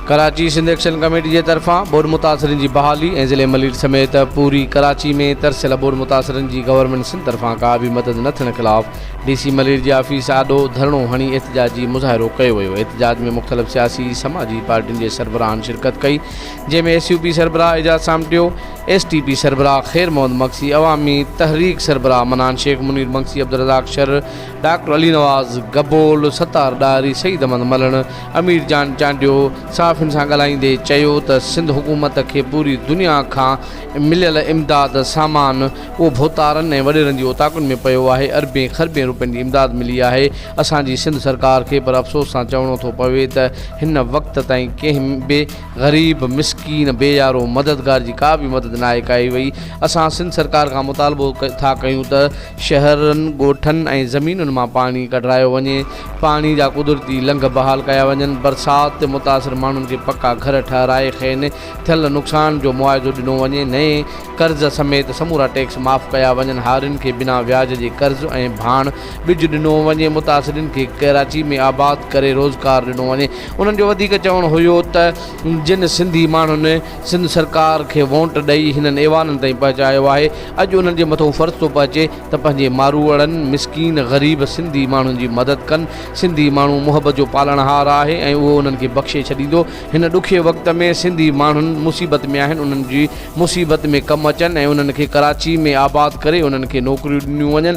Karachi, Sindh action committee جي طرفان ٻوڏ متاثرين جي بحالي ۽ ضلعي ملير سميت پوري ڪراچي ۾ ترسيل ٻوڏ متاثرن جي گورنمينٽ سنڌ طرفان ڪا به مدد نه ٿيڻ خلاف ڊي سي ملير جي آفيس آڏو ڌرڻو هڻي احتجاجي مظاهرو ڪيو ويو احتجاج ۾ مختلف سياسي سماجي پارٽين جي سربراهن شرڪت ڪئي جنهن ۾ ايس يو پي سربراهه Ejaz Samtio, S T P سربراهه خير محمد مگسي، عوامي تحريڪ سربراهه منان شيخ، منير مگسي، عبدالرزاق شر، ڊاڪٽر علي نواز گبول، ستار ڏاهري، سعيد احمد ملهڻ، امير جان چانڊيو صحافين سان ڳالهائيندي چيو ته سنڌ حڪومت کي پوري دنيا کان مليل امداد سامان اهو ڀوتارن ۽ وڏيرن جي اوطاقن ۾ پيو آهي، اربين خربين روپين جي امداد ملي آهي اسان جي سنڌ سرڪار کي پر افسوس سان چوڻو ٿو پوي ته هن وقت تائين ڪنهن به غريب مسڪين بي يارو مددگار جي ڪا به مدد ناهي ڪئي وئي، اسان سنڌ سرڪار کان مطالبو ٿا ڪيون ته شهرن، ڳوٺن ۽ زمينن مان پاڻي ڪڍرايو وڃي، پاڻي جا قدرتي لنگهه بحال ڪيا وڃن، برسات متاثر ماڻهن کي پڪا گهر ٺهرائي کين ٿيل نقصان جو معاوضو ڏنو وڃي، نئين قرض سميت سمورا ٽيڪس معاف ڪيا وڃن، هارين کي بنا وياج جي قرض ۽ ڀاڻ ٻج ڏنو وڃي، متاثرين کي ڪراچي ۾ آباد ڪري روزگار ڏنو وڃي. انهن جو وڌيڪ چوڻ هيو ته جن سنڌي ماڻهن سنڌ سرڪار کي وونٽ ڏئي هنن ايوانن تائين پهچايو آهي، اڄ انهن جي مٿئون فرض ٿو پهچي ته پنهنجي ماروئڙن، مسڪين، غريب سنڌي ماڻهن جي مدد ڪن. سنڌي ماڻهو محبت جو پالڻهار آهي ۽ اهو انهن کي بخشي ڇڏيندو. هن ڏکئي وقت ۾ سنڌي ماڻهن مصيبت ۾ آهن، انهن جي مصيبت ۾ ڪم اچن ۽ انهن کي ڪراچي ۾ آباد ڪري انهن کي نوڪريون ڏنيون وڃن.